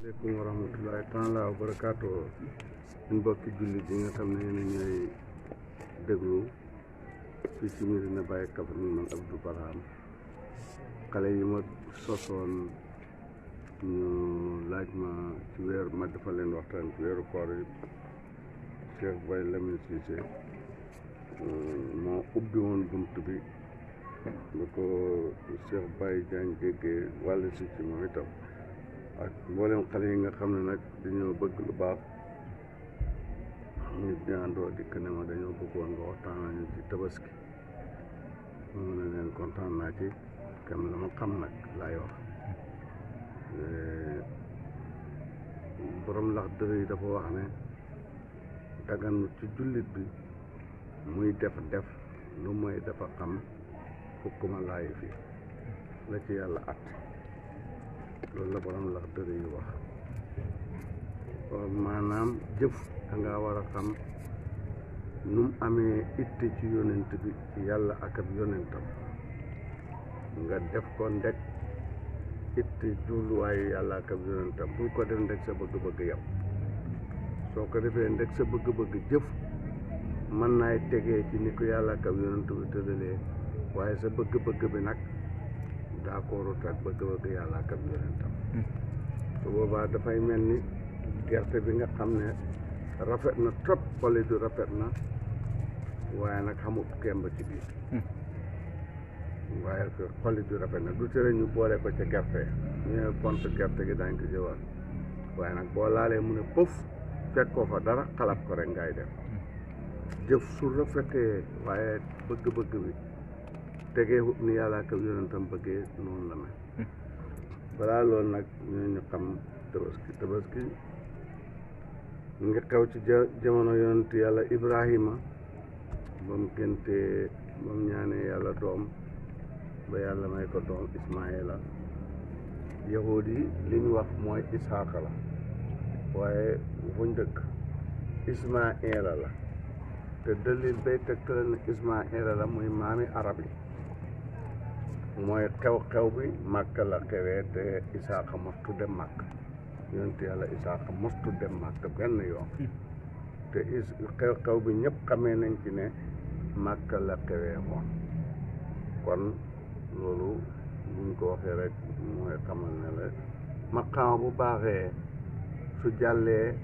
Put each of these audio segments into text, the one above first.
aleykum wa rahmatullahi taala wa barakaatu ñun mbokki jullit yi nga xam ne yéen ñooy déglu fii ci Medina Baye Kaffrine man Abdou Barham xale yi ma sosoon ñu laaj ma ci weer ma dafa leen waxtaan ci weeru koor yi Cheikh Baye Lamine Cissé moo ubbi woon bunt bi nga ko Cheikh Baye Diagne déggee wàll si ci moom itam ak mboolem xale yi nga xam ne nag dañoo bëgg lu baax ñu ñaandoo dikk ne ma dañoo bëggoon nga waxtaan nañu ci tabaski mu ne leen kontaan naa ci kam la ma xam nag laay wax borom lax dër yi dafa wax ne daganut ci jullit bi muy def lu mooy dafa xam fukkuma laayi fi la ci yàlla at loolu la borom lax dër yi wax maanaam jëf da nga war a xam nu mu amee itte ci yonent bi ci yàlla ak ab yonentam nga def ko ndek itte jubluwaayu yàlla ak ab yonentam bul ko def ndek sa bëgg-bëgg yow soo ko defee ndek sa bëgg-bëgg jëf mën naay tegee ci ni ko yàlla ak ab yonent bi tëralee waaye sa bëgg-bëgg bi nag d'accordut ak bëgg-bëgg yàlla ak ab yonentam su boobaa dafay mel ni gerte bi nga xam ne rafet na trop xolli du rafet na waaye nag xamut kemb ci biir waaye xolli du rafet na du tere ñu boole ko ca gerte ñu ne compte gerte gi dañ ko jëwaat waaye nag boo laalee mu ne pëf fekkoo fa dara xalab ko rek ngay def jëf su rafetee waaye bëgg-bëgg bi tegee wut ni yàlla ak yonentam bëggee noonu la mel balaa loolu nag ñu xam tabaski mu ngi xew ci jamono yonent yàlla Ibrahima ba mu géntee ba mu ñaanee yàlla doom ba yàlla may ko doom Ismaïla yahud yi li ñu wax mooy Isaaqa la waaye bu njëkk Ismaïla la te dalil bay tegtale ne Ismaïla la muy maami arab yi mooy xew-xew bi Màkka la xewee te Isaaqa mostu dem Màkka yonent yàlla Isaaqa mostu dem Màkka benn yoon te xew-xew bi ñëpp xamee nañ ci ne Màkka la xewee woon kon loolu buñ ko waxee rek mooy xamal ne la maqaama bu baaxee su jàllee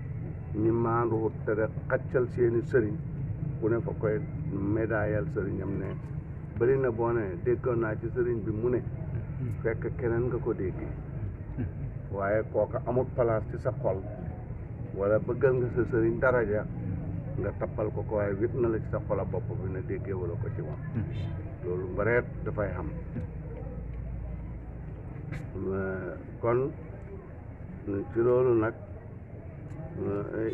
ñi maanduwut te rek xaccal seeni sëriñ ku ne fa koy médaayal sëriñam ne bari na boo ne déggoon naa ci sëriñ bi mu ne fekk keneen nga ko déggee waaye kooka amut place ci sa xol wala bëggal nga sa sëriñ daraja nga tappal ko waaye wét na la ci sa xola bopp bi na déggee wala ko ci moom loolu bareet dafay xam kon ci loolu nag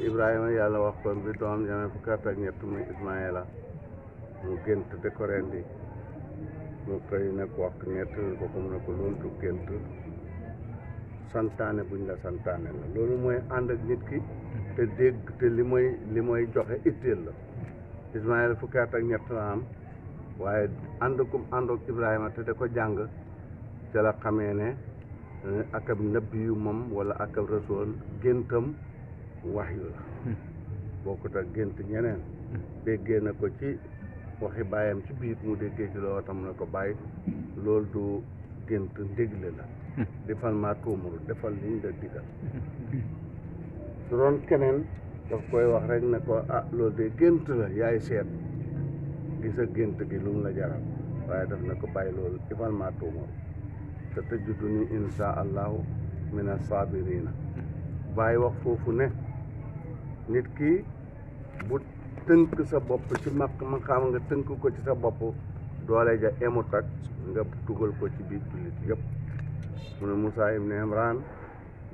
Ibrahima yàlla wax ko bi doom jamee fukki at ak ñett muy Ismaïla mu gént de ko rendi mu koy nekk wax ñett ko mu ne ko loolu du gént santaane buñ la santaane la loolu mooy ànd ak nit ki te dégg te li mooy joxe itteel la Ismaïla fukki at ak ñett la am waaye ànd ak Ibrahima te da ko jàng ca la xamee ne ak ab nabi yu moom wala ak ab rasool géntam waxyu la bokkut ak gént ñeneen déggee na ko ci waxi bàyyam ci biir mu déggee ci loolu tam na ko bàyyi loolu du gént ndégle la defal maa tuumaru defal liñ la digal su doon keneen daf koy wax rek ne ko loolu de gént la yaay seet gis a gént gi lu mu la jaral waaye daf na ko bàyyi loolu defal maa tuumaru te tajiduni insha allahu min as-sabirina bàyyi wax foofu ne nit ki bu tënk sa bopp ci ma xam nga tënk ko ci sa bopp doole ja emut ak nga dugal ko ci biir jullit yëpp mu ne Moussa ibn Imran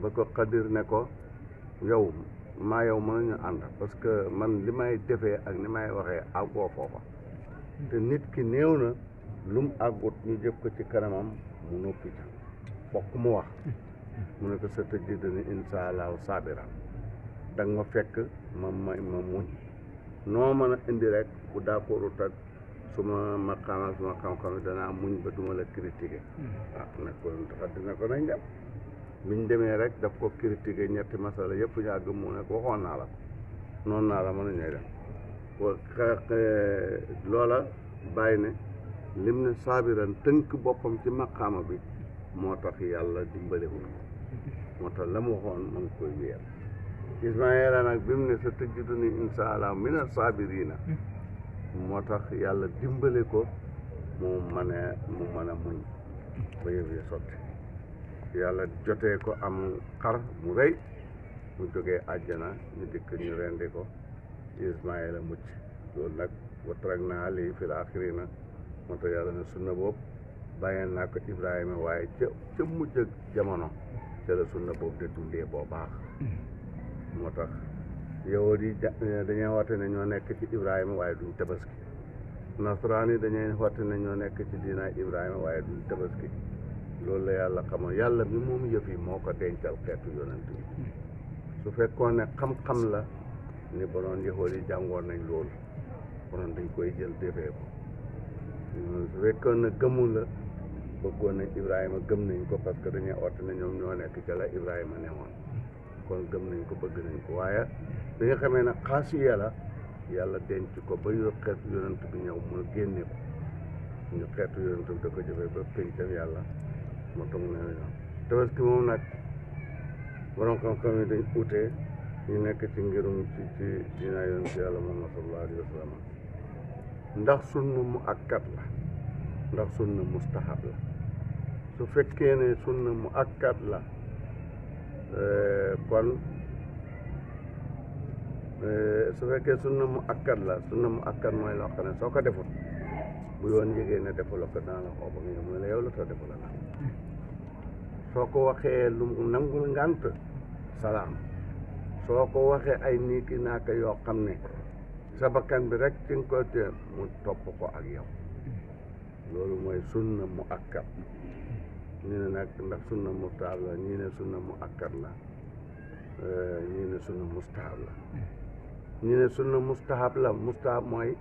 ba ko Xadir ne ko yow mënuñu ànd parce que man li may defee ak ni may waxee àggoo foofa te nit ki néew na lu mu àggut ñu jëf ko ci kanamam mu noppi ca bokk mu wax mu ne ko sa tajiduni insha allahu sabira da nga ma fekk ma muñ noo mën a indi rek bu d'accordut ak suma xam-xam danaa muñ ba duma la critiquer nag ko dafa dina ko nañ dem biñ demee rek daf ko critiqué ñetti masala yëpp yàgg mu ne ko waxoon naa la ko noonu naa la mën a ñooy dem loola bàyyi ne lim ne saabiran tënk boppam ci maqaama bi moo tax yàlla dimbalewul moo tax la mu waxoon ma ngi koy wéer Ismaayila nag bi mu ne sa tajiduni insha Allah mina saabirina moo tax yàlla dimbale ko mu mën a muñ ba yëf yi sotti yàlla jotee ko am xar mu rëy mu jógee àjjana ñu dikk ñu rendi ko Ismaayila mucc loolu nag wa taraknaa alayhi fil aaxiriina moo tax yàlla ne sunna boobu bàyyee naa ko Ibrahima waaye ca mujj ak jamono ca la sunna boobu de dundee boo baax moo tax yow di dañuy woote ne ñoo nekk ci Ibrahima waaye duñ tabaski nasaraan yi dañuy woote ne ñoo nekk ci diina Ibrahima waaye duñ tabaski loolu la yàlla xamoon yàlla mi moom yëf yi moo ko dencal xeetu yonent bi su fekkoon ne xam-xam la ni bonoon yahood yi jàngoon nañ loolu bonoon dañ koy jël defee ko su fekkoon ne gëmu la bëggoon nañ Ibrahima gëm nañ ko parce que dañuy oote ne ñoom ñoo nekk ca la Ibrahima newoon kon gëm nañ ko bëgg nañ ko waaye bi nga xamee ne xaasiya la yàlla denc ko ba yor xeetu yonent bi ñëw mu génne ko ñu xeetu yonent bi da ko jëfee ba péncam yàlla moo tax mu ne ñoom tabaski moom nag borom xam-xam yi dañ utee ñu nekk ci ngirum ci diina yonent yàlla Muhammad sallallahu alayhi wa sallam ndax sunna mu akkat la ndax sunna mustahab la su fekkee ne sunna mu akkat la kon su fekkee sunna mu akkat mooy loo xam ne soo ko defut bu yoon yëgee ne defula ko dana la xoo ba nga mu ne la yow la soo defula la soo ko waxee lu nangul ngànt salaam soo ko waxee ay niiki naaka yoo xam ne sa bakkan bi rek ci nga ko te mu topp ko ak yow loolu mooy sunna mu akkat ñu ne nag ndax sunna mustahab la ñii ne sunna mu akkat la ñii ne sunna mustahab la ñii ne sunna mustahab la mustahab mooy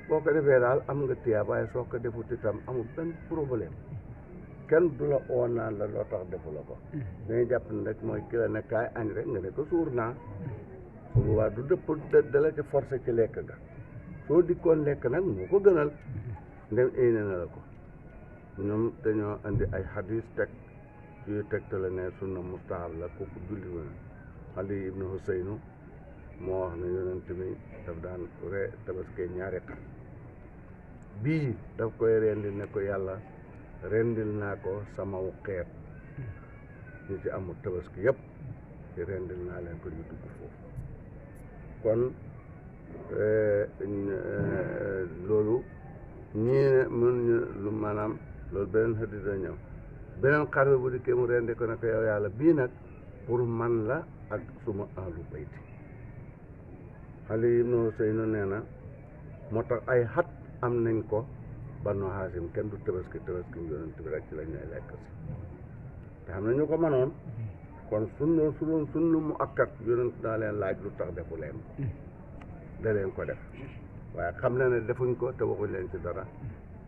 boo ko defee daal am nga tiyaab waaye soo ko defut itam amul benn problème kenn du la oo naan la loo tax defu la ko dañuy jàpp ne rek mooy ki la ne kaay añ rek nga ne ko suur naa su boobaa du dëpp dala ci forcé ci lekk ga soo dikkoon lekk nag moo ko gënal ndem éene na la ko ñoom dañoo andi ay hadis teg yu tegtale ne sunna mustahab la kooku julli woon Ali ibnu Huseynu moo wax ne yonent bi daf daan tabaski ñaari xar bii daf koy rendil ne ko yàlla rendil naa ko samaw xeet ñu ci amul tabaski yëpp ci rendil naa leen ko ñu dugg foofu kon loolu ñii ne mën ñu lu maanaam loolu beneen xëddi da ñëw beneen xar bi bu dikkee mu rendi ko ne ko yow yàlla bii nag pour man la ak suma ahlu bayti Ali ibnu Huseynu nee na moo tax ay xat am nañ ko Banu Haasim kenn du tabaski yonent bi rek ci la ñuy lekk si te xam na ñu ko mënoon kon sunna mu akkat yonent daa leen laaj lu tax defu leen ko da leen ko def waaye xam na ne defuñ ko te waxuñ leen ci dara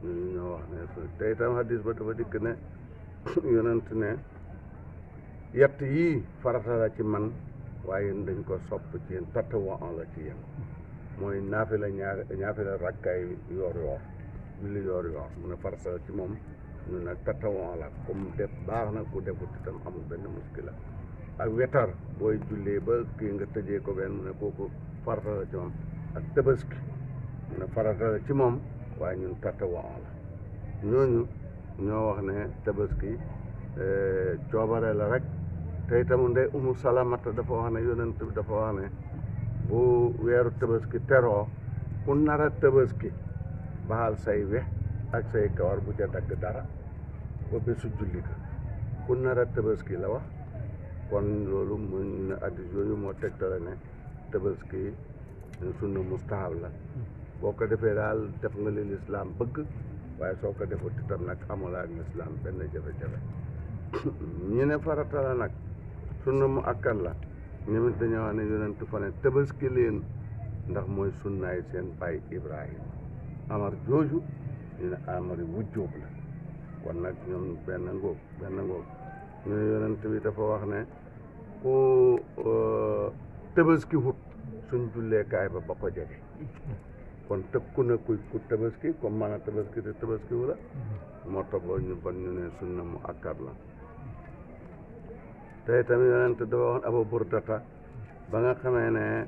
ñu ñoo wax ne te itam hadis ba dafa dikk ne yonent ne yett yii farata la ci man waaye dañ ko sopp ci yéen tatawa la ci yéen mooy naafila rakkaay yoor julli yoor mu ne farata la ci moom ñu nag tatawa la comme def baax na ku defut itam amul benn muskila ak wetar booy jullee ba kii nga tëjee ko benn mu ne kooku farata la ci moom ak tabaski mu ne farata la ci moom waaye ñun tatawa la ñooñu ñoo wax ne tabaski coobare la rek te itam ndey Umu Salamata dafa wax ne yonent bi dafa wax ne bu weeru tabaski teroo ku nar a tabaski baal say wex ak say kawar bu ca dagg dara ba bésu julli ka ku nar a tabaski la wax kon loolu mu ne addis yooyu moo tegtale ne tabaski sunna mustahab la boo ko defee daal def nga li lislaam bëgg waaye soo ko defut itam nag amula ak lislaam benn jafe-jafe ñi ne farata la nag sunna mu akkat la ñoom dañoo wax ne yonentu fa ne tabaski leen ndax mooy sunnaay seen baay Ibrahima amar jooju ñu ne amari wujjóob la kon nag ñoom benn ngóob ñu ne yonent bi dafa wax ne ku tabaski wut suñ julleekaay ba ko jege kon tëkku na ku tabaski comme man a tabaski te tabaski wu la moo toppoo ñu bon ñu ne sunna mu akkad la te tamit yonent dafa wax Abu Burdata ba nga xamee ne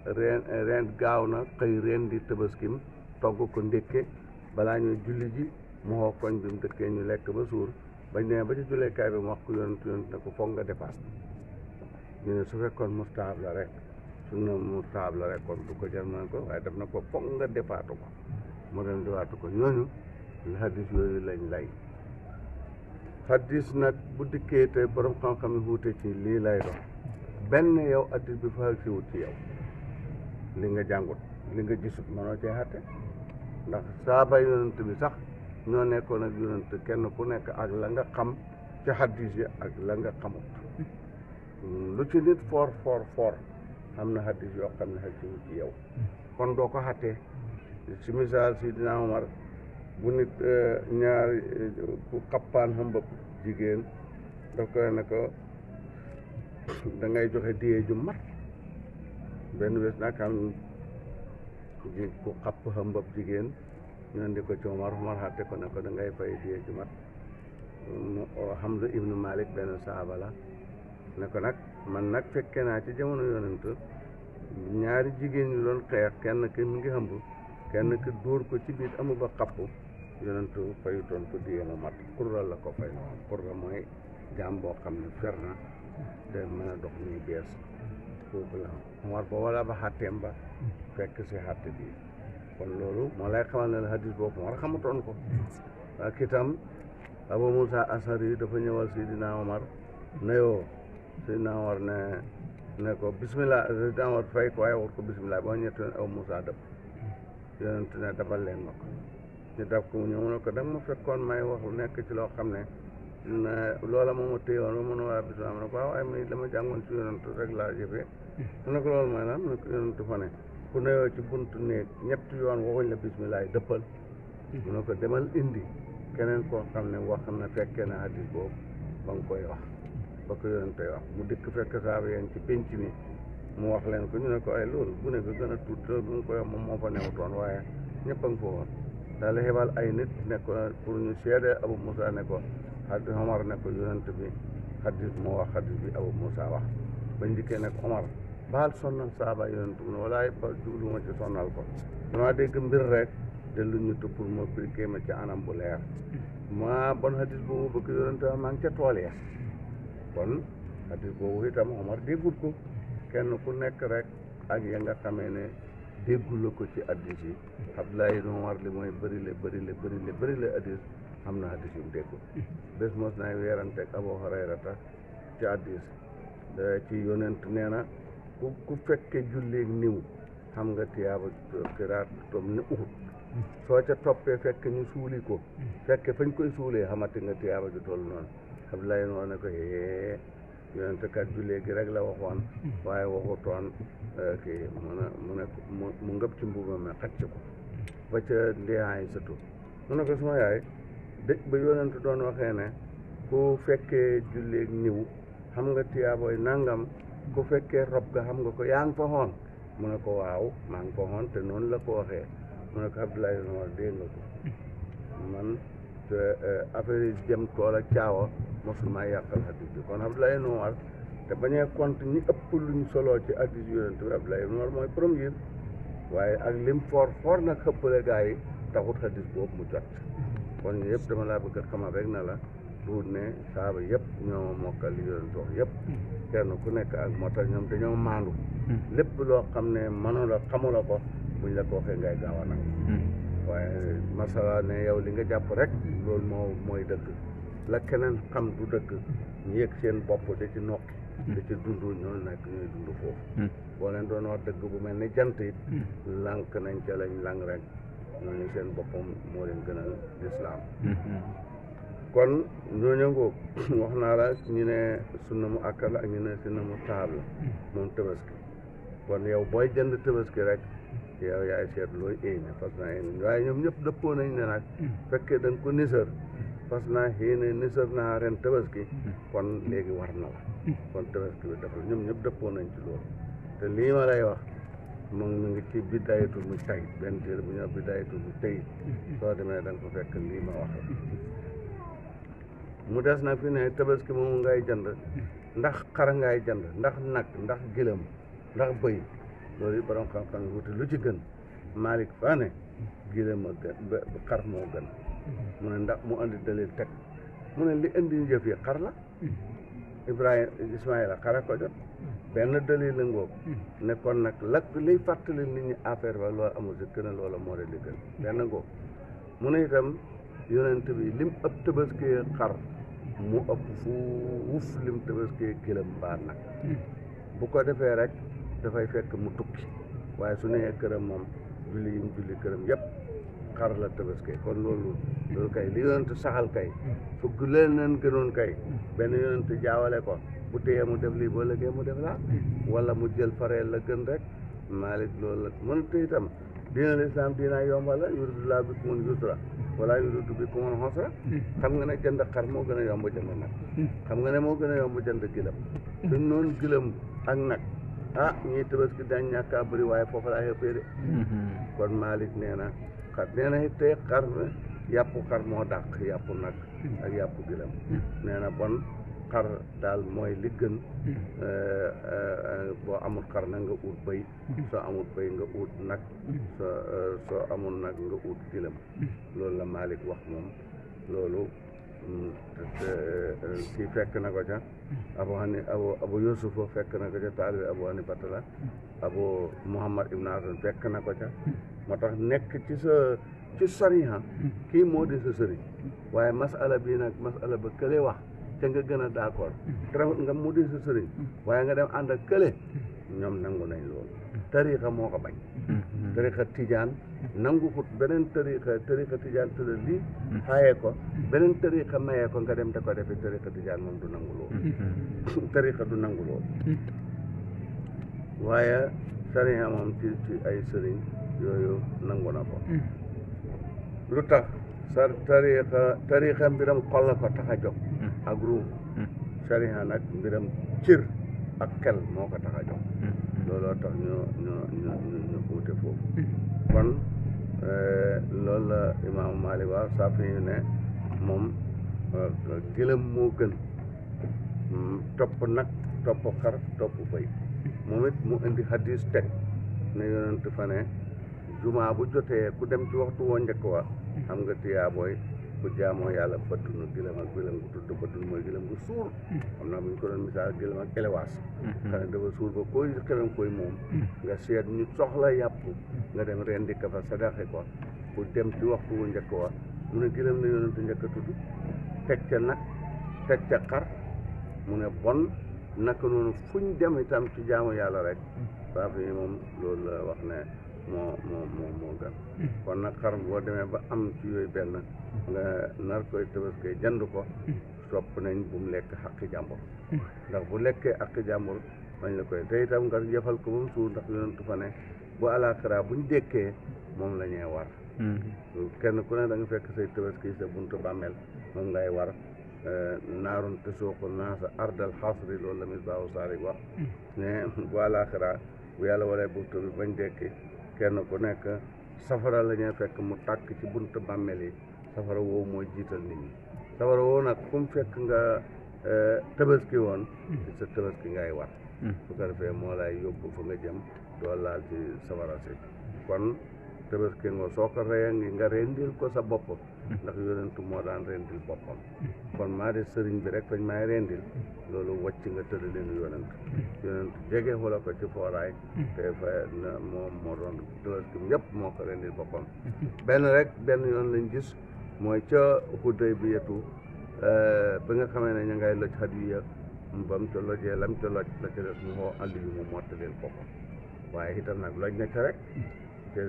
reen gaaw na xëy reen di tabaskim togg ko ndékke balaa ñuy julli ji mu xoo koñ bi mu dëkkee ñu lekk ba suur bañ demee ba ci julleekaay bi mu wax ko yonent ne ko foog nga defaat ñu ne su fekkoon mustaab la rek sunna mustaab la rek kon du ko jar na ko waaye def na ko foog nga defaatu ko mu dem defaatu ko ñooñu hadis yooyu lañ lay hadis nag bu dikkee te borom xam-xam yi wuute ci lii lay doon benn yow hadis bi fa si wut ci yow li nga jàngut li nga gisut mënoo cee xatte ndax saaba yonent bi sax ñoo nekkoon ak yonent kenn ku nekk ak la nga xam ci hadis yi ak la nga xamut lu ci nit for xam na hadis yoo xam ne xaj si wut ci yow kon doo ko xattee si misaal si dina Omar bu nit ñaari ku xappaan xambab jigéen daf koy ne ko da ngay joxe diye ju mat benn bés nag xam ku xapp xambab jigéen ñu indi ko ci Omar xatte ko ne ko da ngay fay diye ju mat Hamza ibnu Malik benn saaba la ne ko nag man nag fekke naa ci jamono yonent ñaari jigéen ñu doon xeex kenn ki mu ngi xamb kenn ki dóor ko ci biir amu ba xapp yonent fayutoon ko diye mu mat kurra la ko fay noonu kurra mooy jaam boo xam ne fer na te mën a dox muy bees kooku la Omar ba wala ba xatteem ba fekk si xatte bi kon loolu moo lay xamal ne la hadis boobu Omar xamutoon ko ak itam Abu Musa Asari dafa ñëwal Seydina Omar nayoo Seydina Omar ne ko bismillah Seydina Omar fay ko waaye wax ko bismillah boo ñettoon Abu Musa dëpp yonent ne dabal leen ma ko ñu daf ko mu ñëw mu ne ko da nga ma fekkoon may wax nekk ci loo xam ne loola moom ma téyewoon ba mën a waa bismillah ma ne ko waaw waaye may dama jàngoon ci yonent rek laa jëfee mu ne ko loolu mooy lan mu ne ko yonent fa ne ku nayoo ci buntu néeg ñetti yoon waxuñ la bismillah dëppal mu ne ko demal indi keneen koo xam ne wax na fekkee na hadis boobu ba nga koy wax ba ko yonent koy wax mu dikk fekk saaba yeen ci penc mi mu wax leen ko ñu ne ko ay loolu bu ne ko gën a tuut loolu bu nga koy wax moom moo fa newutoon waaye ñëpp a nga fa woon daal di xebal ay nit ne ko pour ñu seede Abu Musa ne ko hadis Omar ne ko yonent bi hadis moo wax hadis bi Abu Musa wax bañ dikkee ne ko Omar baal sonnal saaba yonent bi ne walaay ba jubluma ci sonnal ko dama dégg mbir rek te lu ñu pour ma expliquer ma ci anam bu leer ma bon hadis boobu bëgg yonent maa ngi ca tool ya kon hadis boobu itam Omar déggul ko kenn ku nekk rek ak ya nga xamee ne déggula ko ci hadis yi Abdullah ibn Omar li mooy bëri le hadis am na hadis yu mu déggul bés mos naay weerante ak Abu Hurayrata ci hadis ci yonent nee na ku fekke julleeg niw xam nga tiyaaba xiraat tom ne Uhud soo ca toppee fekk ñu suuli ko fekke fañ koy suulee xamati nga tiyaaba ju toll noonu Abdoulaye noo ne ko yonente kat jullee gi rek la waxoon waaye waxutoon kii mu ngëb ci mbuba ma xacc ko ba ca ndeexaay sëtu mu ne ko suma yaay dëj ba yonente doon waxee ne ku fekkee julleeg niw xam nga tiyaaboy nangam ku fekkee rob ga xam nga ko yaa ngi fa xoon mu ne ko waaw maa ngi fa xoon te noonu la ko waxee mu ne ko Abdoulaye Omar dégg nga ko man affaire yi jëm tool ak caawa mosul maa yàqal hadis bi kon Abdoulaye Omar te bañee compte ñi ëpp luñ soloo ci hadis yonent bi Abdoulaye Omar mooy premier waaye ak lim for nag xëppale gaa yi taxut hadis boobu mu jot kon yëpp dama laa bëgg a xamal rek na la duut ne saaba yëpp ñoo mokkal li yonent wax yëpp kenn ku nekk ak moo tax ñoom dañoo maandu lépp loo xam ne mënula xamula ko buñ la ko waxee ngay gaaw a nangu waaye masala ne yow li nga jàpp rek loolu mooy dëgg la keneen xam du dëgg ñu yëg seen bopp da ci nokki da ci dund ñoo nekk ñooy dund foofu boo leen doon wax dëgg bu mel ni jant it lànk nañ ca lañ lang rek ñooñu seen boppam moo leen gënal lislaam kon ñooñu ngoog wax naa la ñu ne sunna mu akkal ak ñu ne sunna mu taab la moom tabaski kon yow booy jënd tabaski rek yow yaay seet looy éene fas naa éene waaye ñoom ñëpp dëppoo nañ ne nag fekkee da nga ko nisër fas naa xéene nisar naa ren tabaski kon léegi war na la kon tabaski bi dafa ñoom ñëpp dëppoo nañ ci loolu te lii ma lay wax mu ngi ci bidaayatul mujtahid benn téere bu ñëw bidaayatul mujtahid soo demee da nga ko fekk lii ma wax mu des nag fi ne tabaski moomu ngay jënd ndax xar ngay jënd ndax nag ndax gëlëm ndax bëy loolu yi borom xam-xam yi wuti lu ci gën Malick fa ne gëlëm a gën xar moo gën mu ne ndax mu andi dalil teg mu ne li indi njëf yi xar la Ibrahima Ismaïla xara ko jot benn dalil la ngoog ne kon nag liy fàttali nit ñi affaire ba loolu amul si gën a loola moo de li gën benn ngoog mu ne itam yonent bi lim ëpp tabaskee xar mu ëpp fuuf lim tabaskee gëlëm mbaa nag bu ko defee rek dafay fekk mu tukki waaye su nee këram moom julli yim julli këram yëpp xar la tabaskee kon loolu kay li yonent saxal kay su leen leen gënoon kay benn yonent jaawale ko bu téyee mu def lii boo lëgee mu def laa wala mu jël fareel la gën rek Malik loolu la mënut itam diinal islam diina yomba la yuridullahu bikumul yusra wala yuridu bikumul usra xam nga ne jënd xar moo gën a yomb jënd nag xam nga ne moo gën a yomb jënd gëlëm suñ noonu gëlëm ak nag ñii tabaski dañ ñàkk a bëri waaye foofu laa xëppee de kon Malik nee na xar nee na it tey xar yàppu xar moo dàq yàppu nag ak yàppu gëlëm nee na bon xar daal mooy li gën boo amul xar na nga ut bëy soo amul bëy nga ut nag soo amul nag nga ut gëlëm loolu la Malik wax moom loolu kii fekk na ko ca abu Yusufa fekk na ko ca taalibi Abu Hanifata la Abu Muhammad ibn Hasan fekk na ko ca moo tax nekk ci sariha kii moo di sa sëriñ waaye masala bii nag masala ba kële wax te nga gën a d'accord terewut nga mu di sa sëriñ waaye nga dem ànd ak kële ñoom nangu nañ loolu tariqa moo ko bañ tariqa tijaan nangu xut beneen tariqa tijaan tëddal lii xaayee ko beneen tariqa mayee ko nga dem da ko defe tariqa tijaan moom du nangu loolu tariqa du nangu loolu waaye sariha moom ci ay sëriñ yooyu nangu na ko lu tax tariqa mbiram xol la ko tax a jóg ak ruum sariha nag mbiram cër ak xel moo ko tax a jóg looloo tax ñu uute foofu kon loolu la imaamu Maalik wax Saafi yu ne moom gëlëm moo gën topp nag topp xar topp bëy moom it mu indi hadis teg ne yonent fa ne jumaa bu jotee ku dem ci waxtu woo njëkk wa xam nga tiyaabooy ku jaamoo yàlla bëttunu gëlëm ak gëlëm gu tudd bëttunu mooy gëlëm gu suur xam naa bu ñu ko doon misaal gëlëm ak éléwaas xam ne dafa suur ba koy xelam koy moom nga seet ñu soxla yàpp nga dem rendi ka fa sadaxe ko ku dem ci waxtu wu njëkk wa mu ne gëlëm la yonent njëkk a tudd teg ca nag teg ca xar mu ne bon naka noonu fuñ dem itam ci jaamu yàlla rek saa fi moom loolu la wax ne moo gën kon nag xar boo demee ba am ci yooyu benn nga nar koy tabaski jënd ko sopp nañ bu mu lekk xaqi jàmbur ndax bu lekkee xaqi jàmbur bañ la koy te itam nga jëfal ko ba mu suur ndax yonentu fa ne bu alaaxira buñ dékkee moom la ñuy war kenn ku ne da nga fekk say tabaski sa buntu bàmmeel moom ngay war naarun te sooqu naasa ardal xasri loolu la Misbaahu Saarik wax ne bu alaaxira bu yàlla waree buntu bi bañ dekki kenn ku nekk safara la ñuy fekk mu tàkk ci buntu bàmmeel yi safara woowu mooy jiital nit ñi safara woowu nag fu mu fekk nga tabaski woon ci sa tabaski ngay war su ko defee moo lay yóbbu fa nga jëm doo laal ci safara si kon tabaski nga soo ko reyee ngi nga rendil ko sa bopp ndax yonentu moo daan rendil boppam kon maa de sëriñ bi rek fañ maay rendil loolu wàcc nga tëralinu yonentu jege xula ko ci fooraay te fa moo doon tabaski yëpp moo ko rendil boppam benn yoon lañ gis mooy ca Hudaybiyatu ba nga xamee ne ña ngay loj hadiya ba mu ca lojee lam ca loj la ca des mu xoo Aliyu mu mottalil boppam waaye itam nag loj na ca rek te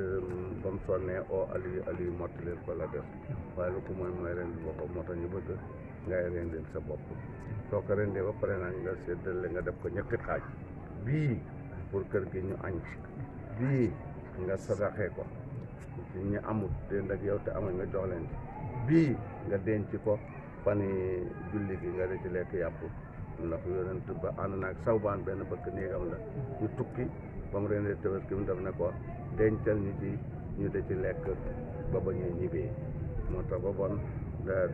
ba mu sonnee oo Aliyu mottalil ko la des waaye lu ko mooy rendil boppam moo tax ñu bëgg ngay rendil sa bopp soo ko rendee ba pare nag nga séddale nga def ko ñetti xaaj bii pour kër gi ñu añ ci bii nga sadaxee ko ci ñi amut te ndag yow te amuñ nga jox leen ci bii nga denc ko fani julli gi nga di ci lekk yàpp ndax yonent ba ànd naag Sawbaan benn bëkk néegam la ñu tukki ba mu rendee tabaski mu def ne ko dencal ñu ci ñu de ci lekk ba ba ñuy ñibbee moo tax ba bon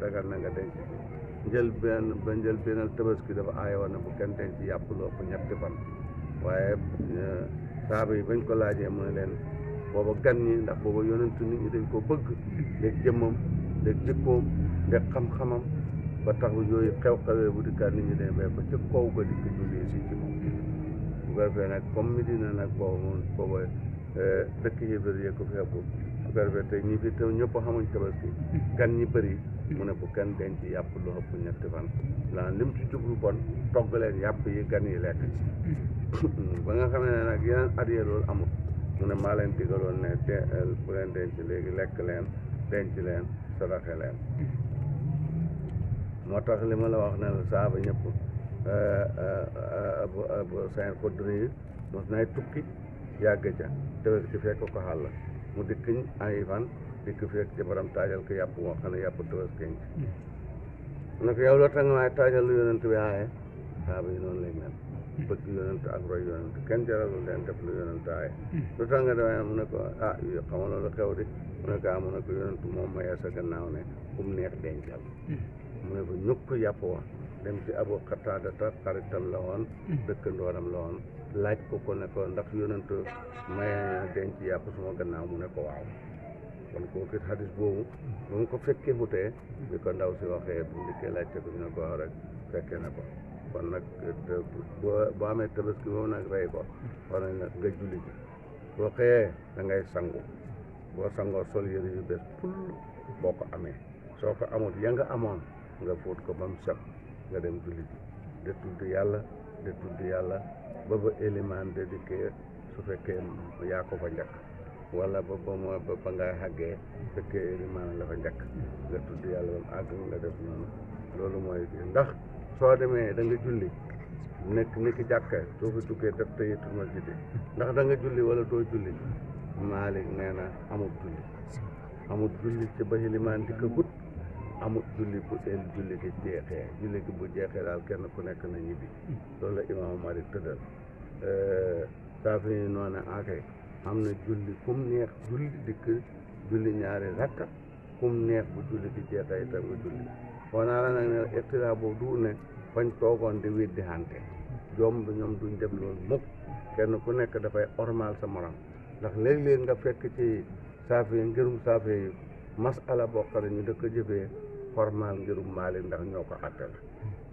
dagal na nga denc ci njëlbeenal tabaski dafa aaye woon na bu kenn denc yàpp lu ëpp ñetti fan waaye saaba yi bañ ko laajee mu ne leen booba gan ñi ndax booba yonentu nit ñi dañ ko bëgg ndeg jëmmam ndeg jikkoom ndeg xam-xamam ba tax yooyu xew-xewee bu dikkaat nit ñi dañ bay ko ci kaw ga dikk julli si ci moom bu ko defee nag comme Medina nag booba dëkk yëbër yee ko fi ëpp bu ko defee te ñi fi teew ñëpp xamuñ tabaski gan ñi bëri mu ne bu kenn denc yàpp lu ëpp ñetti fan laan lim ci jublu bon togg leen yàpp yi gan yi lekk ba nga xam ne nag yeneen at yee loolu amul mu ne maa leen digaloon ne bu leen denc léegi lekk leen denc leen saraxe leen moo tax li ma la wax ne la saaba ñëpp Abu Saïd Xudri yi mos nay tukki yàgg ca tabaski fekk ko xàll mu dikkiñ ay fan dikk fekk ci borom taajal ko yàpp moo xam ne yàpp tabaski mu ne ko yow loo tax nga waaye taajal lu yonent bi aaye saaba yi noonu lay mel bëgg yonent ak roy yonent kenn jaralul leen def lu yonent aaye lu tax nga demee mu ne ko xama loolu xew di mu ne ko mu ne ko yonent moom mayee sa gannaaw ne kum neex dencal mu ne ko ñukk yàpp wa dem ci Abu Qataadata xaritam la woon dëkkandooram la woon laaj ko ne ko ndax yonent mayee denc yàpp suma gannaaw mu ne ko waaw kon kooku it xadis boobu ba mu ko fekkee butee bi ko ndaw si waxee bu ndikkee laajte ko ñu ne ko waaw rek fekkee na ko kon nag boo amee tabaski boobu nag rey ko war nañ nga julli ji boo xëyee da ngay sangu boo sangoo sol yëre yu bees pull boo ko amee soo ko amul ya nga amoon nga fóot ko ba mu set nga dem julli ji de tudd yàlla ba ba élimaan de dikkee su fekkee yaa ko fa njëkk wala ba ngay xàggee fekkee élimaan la fa njëkk nga tudd yàlla ba mu àgg nga def noonu loolu mooy ndax soo demee da nga julli nekk ni ki jàkka soo fi duggee def tahiyatul masjid ndax da nga julli wala doo julli Maalik nee na amut julli ci ba élimaan di ko gut amut julli bu julli gi jeexee julli gi bu jeexee daal kenn ku nekk na ñibbi loolu la imaamu Maalik tëddal saafi yi noonu akay am na julli kum neex julli dikk julli ñaari rakka kum neex bu julli gi jeexee itam nga julli wanaa la nag ne ixtilaa boobu du ne fañ toogoon di weddi hante joom bi ñoom duñ def loolu mukk kenn ku nekk dafay ormal sa morom ndax léeg-léeg nga fekk ci saafi yi ngirum saafi yi masala boo xam ne ñu dëkk jëfee formal ngirum Maalik ndax ñoo ko atte la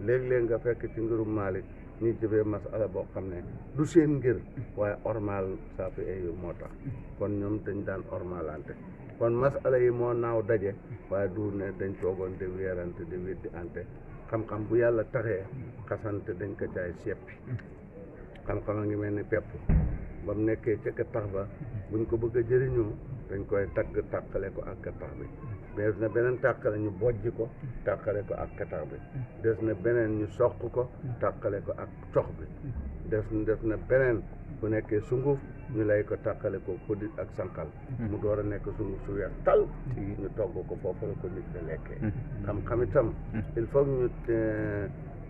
léeg-léeg nga fekk ci ngirum Maalik ñuy jëfee masala boo xam ne du seen ngir waaye ormal saafi yu moo tax kon ñoom dañ daan ormalante kon masala yi moo naaw daje waaye du ne dañ toogoon di weerante di weddi ante xam-xam bu yàlla taxee xasante dañ ko caay seppi xam-xam a ngi mel ni pepp ba mu nekkee ca tax ba buñ ko bëgg a jëriñoo dañ koy tagg tàqale ko ak tax bi des na beneen tàqale ñu bojj ko tàqale ko ak tax bi des na beneen ñu soq ko tàqale ko ak cox bi des na beneen bu nekkee sunguf ñu lay ko tàqale ko kodit ak sànqal mu door a nekk sunguf su weex tal ñu togg ko foofu la ko nit di lekkee xam-xam itam il faut ñu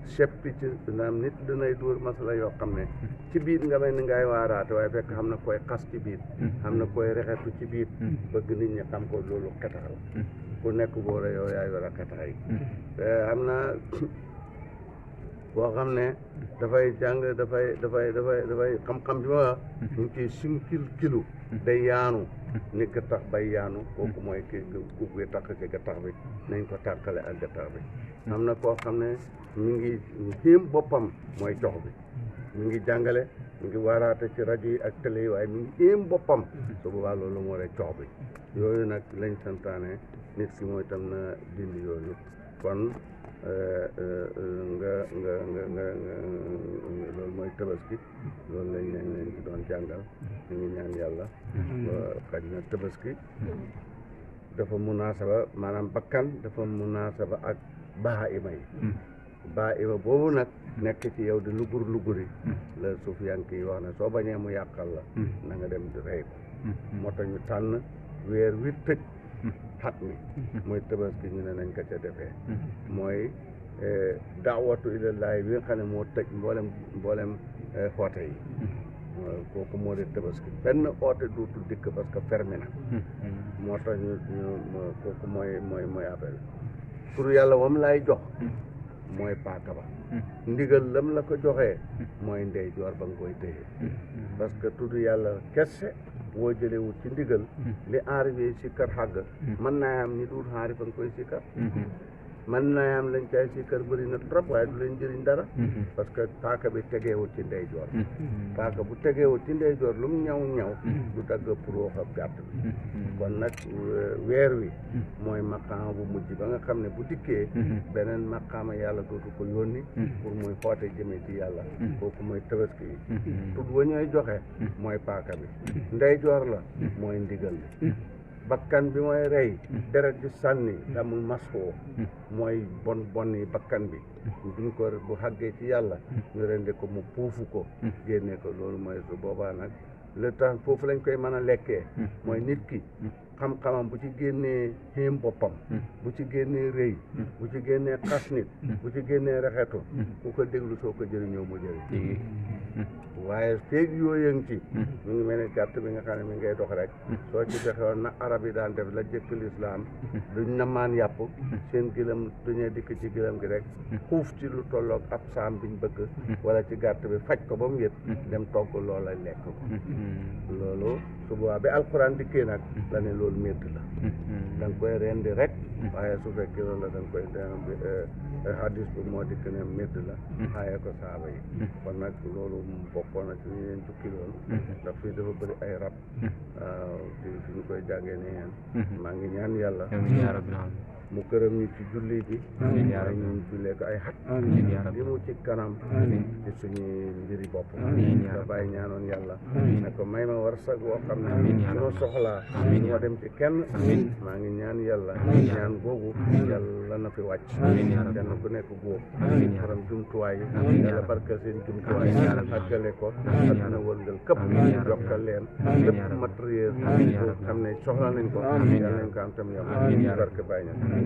seppi ci naam nit danay dóor masala yoo xam ne ci biir nga mel ni ngay waaraate waaye fekk xam na koy xas ci biir xam na koy rexetu ci biir bëgg nit ñi xam ko loolu xetax la ku nekk boor a yow yaay war a xetax yi xam na boo xam ne dafay jàng dafay xam-xam bi ma wax ñu ngi ciy sinkil kilo day yaanu ni gattax bay yaanu kooku mooy ki kuy takk ci gattax bi nañ ko tàkkale ak gattax bi am na koo xam ne mi ngi jéem boppam mooy cox bi mi ngi jàngale mi ngi waaraate ci rajo yi ak télé yi waaye mi ngi jéem boppam su boobaa loolu moo lay cox bi yooyu nag lañ santaane nit ki mooy tam na dindi yooyu kon nga loolu mooy tabaski loolu lañ leen ci doon jàngal ñu ngi ñaan yàlla xaj na tabaski dafa munaasaba maanaam bakkan dafa munaasaba ak bahaima yi bahaima boobu nag nekk ci yow di luguri la suufiyanke yi wax ne soo bañee mu yàqal la na nga dem di rey ko moo tax ñu tànn weer wi tëj xat mi mooy tabaski ñu ne nañ ko ca defee mooy daawatu ilallahi bi nga xam ne moo tëj mboolem xoote yi kooku moo di tabaski benn oote dootul dikk parce que fermé na moo tax ñu kooku mooy affaire pour yàlla wam lay jox mooy paaka ba ndigal lam la ko joxee mooy ndey joor ba nga koy téye parce que tudd yàlla kese boo jëlewut ci ndigal li enrivé sikkar xàgg mën naa am ni duul xaari fa nga koy sikkar mën naa am lañ cay sikkar bëri na trop waaye du leen jëriñ dara parce que paaka bi tegeewut ci ndey joor paaka bu tegeewut ci ndey joor lu mu ñaw du dagg pour ak gàtt bi kon nag weer wi mooy maqaama bu mujj ba nga xam ne bu dikkee beneen maqaama yàlla dootu ko yónni pour muy xoote jëmee ci yàlla kooku mooy tabaski yi tudd wa ñooy joxe mooy paaka bi ndey joor la mooy ndigal bi bakkan bi mooy rey deret di sànni damul masxoo mooy bon yi bakkan bi duñ ko bu xàggee ci yàlla ñu rendi ko mu puufu ko génne ko loolu mooy su boobaa nag le temps foofu lañ koy mën a lekkee mooy nit ki xam-xamam bu ci génnee xéem boppam bu ci génnee rëy bu ci génnee xas nit bu ci génnee rexetu ku ko déglu soo ko jëriñoo mu jëriñ waaye feeg yooyu ngi ci mu ngi mel ne gàtt bi nga xam ne mi ngay dox rek soo ci fexewoon na arab yi daan def la jëkk lislaam duñ na maan yàpp seen gilam duñee dikk ci gilam gi rek xuuf ci lu tolloog ab saam biñ bëgg wala ci gàtt bi faj ko ba mu yët dem togg loola lekk ko loolu su boobaa bi alxuraan dikkee nag la ne loolu médd la da nga koy rendi rek waaye su fekkee loolu la da nga koy hadis bi moo dikk ne médd la xaaye ko saaba yi kon nag loolu bokkoon na ci ñu leen jukki loolu ndax fii dafa bëri ay rab waaw ci fi ñu koy jàngee ne yeen maa ngi ñaan yàlla mu gërëm ñu ci julli bi ay ñu jullee ko ay xat li mu ci kanam ci suñu mbiri bopp da bàyyi ñaanoon yàlla ne ko may ma war sag woo xam ne su ma soxlaa du ma dem ci kenn maa ngi ñaan yàlla ñaan googu yàlla na fi wàcc kenn ku nekk góob borom jumtuwaay yi yàlla barkal seen jumtuwaay àggale ko adduna wërngal këpp jokkal leen lépp matériel boo xam ne soxla nañ ko yàlla nañ ko am tam yàlla barke bàyyi ña